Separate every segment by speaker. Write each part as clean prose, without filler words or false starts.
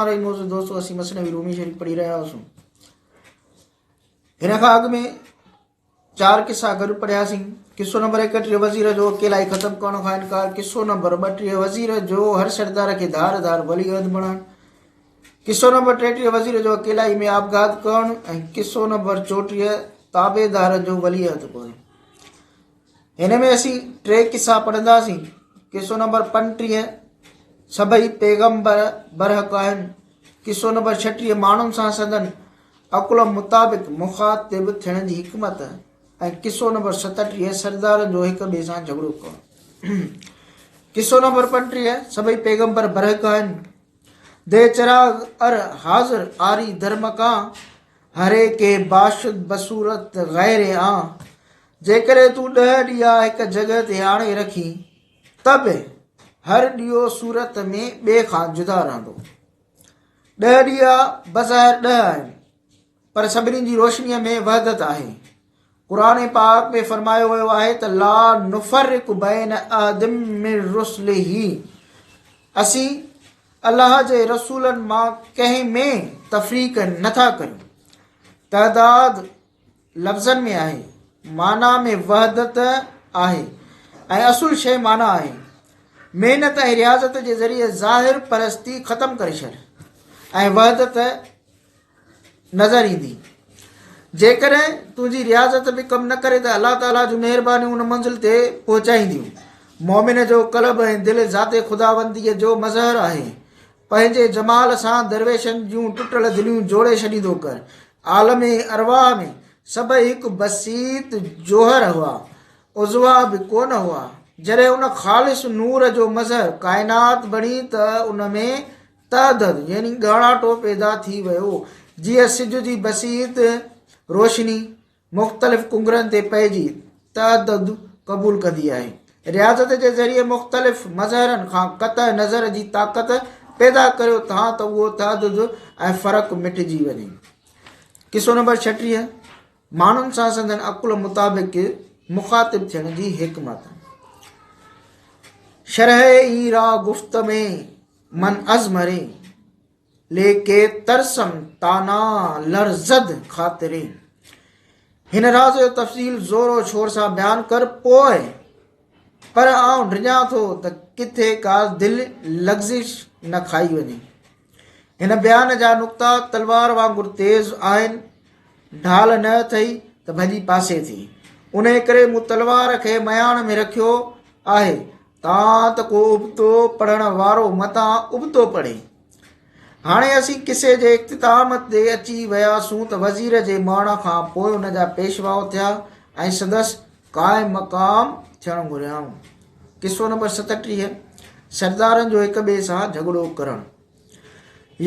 Speaker 1: الرحيم موجود دوستو اسين مثنوي رومي شريف پڙهي رهيا هئاسون. هن کان اڳ ۾ چار قصا گڏ پڙهياسين. قصو نمبر 31 وزير جو اڪيلائي ختم ڪرڻ کان انڪار، قصو نمبر 32 وزير جو هر سردار کي ڌار ڌار ولي عهد بڻائڻ، قصو نمبر 33 وزير جو اڪيلائي ۾ آپگهات ڪرڻ ۽ قصو نمبر 34 تابعدارن جو ولي عهد ڪرڻ. هن ۾ اسين ٽي قصا پڙهنداسين. قصو نمبر 35 سڀئي پيغمبر برحق آهن. قصو نمبر 36 ماڻهن سان سندن عقل مطابق مخاطب ٿيڻ جي حڪمت ۽ قصو نمبر 37 سردارن جو هڪ ٻئي سان جهڳڙو ڪرڻ. قصو نمبر 35 سڀئي پيغمبر برحق آهن. The چراغ ار حاضر آري در مڪان هري ڪي باشد بصورت غير آن. جيڪڏهن تون ڏهه ڏيئا هڪ جڳهه تي آڻي رکين ته به هر ڏيئو صورت ۾ ٻئي کان جدا رهندو. ڏهه ڏيئا بظاهر ڏهه آهن، پر سڀني جي روشنيء ۾ وحدت آهي. قرآن پاڪ ۾ فرمايو ويو آهي ته لا نفرق بين احد من رسله اسين الله جي رسولن مان ڪنهن ۾ تفريق نٿا ڪريون. تعداد لفظن ۾ آهي، معنيٰ ۾ وحدت آهي ۽ اصل شيء معنيٰ آهي. محنت ۽ رياضت جي ذريعي ظاهر پرستي ختم ڪري ڇڏ ۽ وحدت نظر ايندي. جيڪڏهن تنهنجي رياضت به ڪم نه ڪري ته الله تعاليٰ جون مهربانيون ان منزل تي پهچائينديون. مؤمن جو قلب ۽ دل ذات خداونديء جو مظهر آهي. پنهنجي جمال سان درويشن جون ٽٽل دليون جوڙي ڇڏيندو ڪر. عالم ارواح ۾ سڀئي هڪ بسيط جوهر هئا، عضوا به ڪونه هئا. جڏهن ان خالص نور جو مظهر ڪائنات بڻي ته ان ۾ تعدد يعني ڳاڻاٽو پيدا ٿي ويو. جيئن سج جي بسيط روشني مختلف ڪنگرن تي پئجي تعدد قبول ڪندي آهي. رياضت جي ذريعي مختلف مظهرن کان قطع نظر جي طاقت پيدا ڪريو ٿا ته اهو تعدد ۽ فرق مٽجي وڃي. قصو نمبر 36، ماڻهن سان سندن عقل مطابق مخاطب ٿيڻ جي حڪمت. شرح اين را گفت ۾ من از مري. ليڪي ترسم تانا لرزد خاطري. هن راز جو تفصيل زور و شور سان بيان ڪر پوء پر آئون ڊڄان ٿو ته ڪٿي ڪا دل لغزش نه کائي وڃي. هن بيان جا نقطا تلوار وانگر تيز آهن، ڍال نه اٿئي ته ڀڄي پاسي ٿي. انهيء ڪري مون تلوار کي مياڻ ۾ رکيو آهي تان ته ڪو ابتو پڙهڻ وارو متان ابتو پڙهي. هاڻي اسين قصي جي اختتام تي اچي وياسون ته وزير جي مرڻ کان پوء ان جا پيشوا اٿيا ۽ سندس قائم مقام ٿيڻ گهريائون. قصو نمبر 37، سردارن جو هڪ ٻئي سان جهڳڙو ڪرڻ.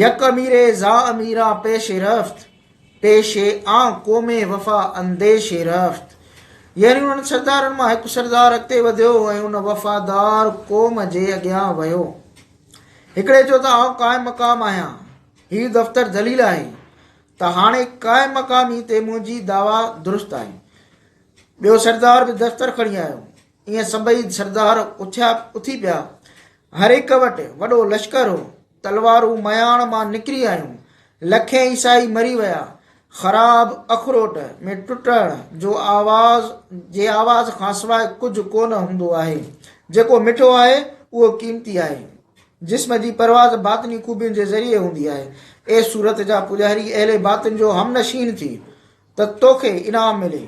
Speaker 1: يڪ امير ذا اميران پيش رفت، پيش آن قوم وفا انديش رفت. يعني انهن سردارن مان هڪ سردار اڳتي وڌيو ۽ ان وفادار قوم جي اڳيان ويو. هڪڙي چيو ته آئون قائم مقام آهيان، هي دفتر دليل آهي ته هاڻي قائم مقامي تي منهنجي دعويٰ درست آهي. ٻيو سردار به دفتر کڻي آيو. ائين سڀئي سردار اٿيا اٿي پيا. هر هڪ وٽ وڏو لشڪر هو. تلوارون مياڻ مان نڪري آيون. لکين عيسائي مري ويا. خراب اخروٽ ۾ ٽٽڻ جو آواز جي آواز کانسواء ڪجهه ڪونه هوندو آهي. جيڪو مٺو آهي، اهو قيمتي آهي. جسم جي پرواز باطني خوبين جي ذريعي هوندي آهي. اي صورت جا پوڄاري اهل باطن جو همنشين ٿي ته توکي انعام ملي.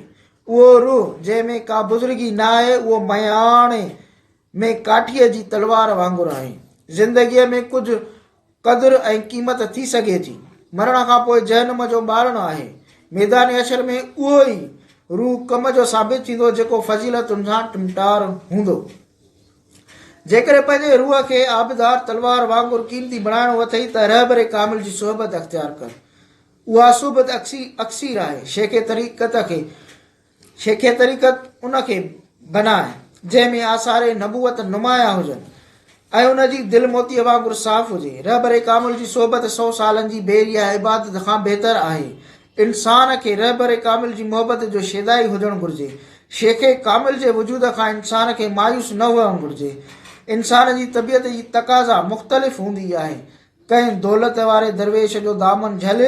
Speaker 1: اهو روح جنهن ۾ ڪا بزرگي نه آهي، اهو مياڻ ۾ ڪاٺيء جي تلوار وانگر آهي. زندگيء ۾ ڪجهه قدر ۽ قيمت ٿي سگهي ٿي. مرڻ کان پوء جهنم جو ٻارڻ آهي. ميدان حشر ۾ اهو ئي روح ڪم جو ثابت ٿيندو جيڪو فضيلتن سان ٽمٽار هوندو. جيڪڏهن پنهنجي روح کي آبدار تلوار وانگر قيمتي بڻائڻو اٿئي ته رهبر ڪامل جي صحبت اختيار ڪر. اها صحبت اڪسير آهي. شيخ طريقت کي شيخ طريقت ان کي بناء، جنهن ۾ آثار نبوت نمايان هجن ۽ ان جي دل موتيء وانگر صاف هجي. رهبر ڪامل جي صحبت سئو سالن جي بي رياء عبادت کان بهتر آهي. انسان کي رهبر ڪامل جي محبت جو شيدائي هجڻ گهرجي. شيخ ڪامل جي وجود کان انسان کي مايوس نه هئڻ گهرجي. انسان جي طبيعت جي تقاضا مختلف هوندي آهي. ڪنهن دولت واري درويش جو دامن جهل،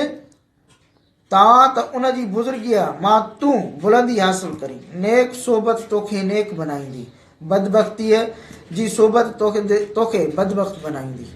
Speaker 1: تان ته ان جي بزرگيء مان تون بلندي حاصل ڪرين. نيڪ صحبت توکي نيڪ بنائيندي، بدبختيء جي صحبت توکي بدبخت بنائيندي.